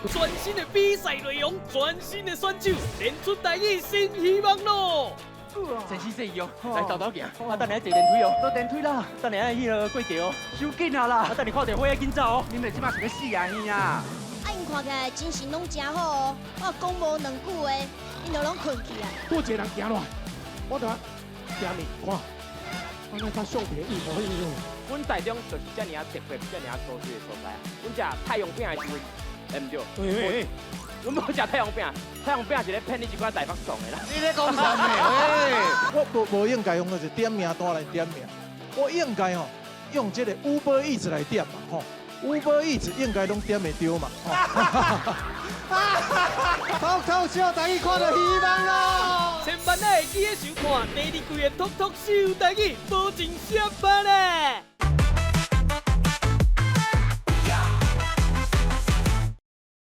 全新的比賽內容，全新的選手，練出台語新希望咯！先生說伊哦，來豆豆行，啊等下坐電梯哦，坐電梯啦，等下愛彼个過橋哦，傷緊啊啦，啊等下看著火仔緊走哦。你們這馬是欲死啊兄啊！啊，𪜶看起來精神攏誠好哦，我講無兩句話，𪜶就攏睏去啊。拄一個人行落來，我就行面看，我那甲相片一模一樣。阮台中就是遮爾仔特別、遮爾仔高水的所在啊！阮食太陽餅的時陣，欸毋對，阮無食太陽餅，太陽餅是咧騙你一寡台北爽的啦。你咧講啥物？我無應該用就是點名單來點名，我應該吼用這個 Uber Eats 來點嘛吼，Uber Eats 應該攏點會著嘛。脫口秀台語看著希望咯！千萬仔會記得收看第二季的脫脫秀台語，保證下班咧。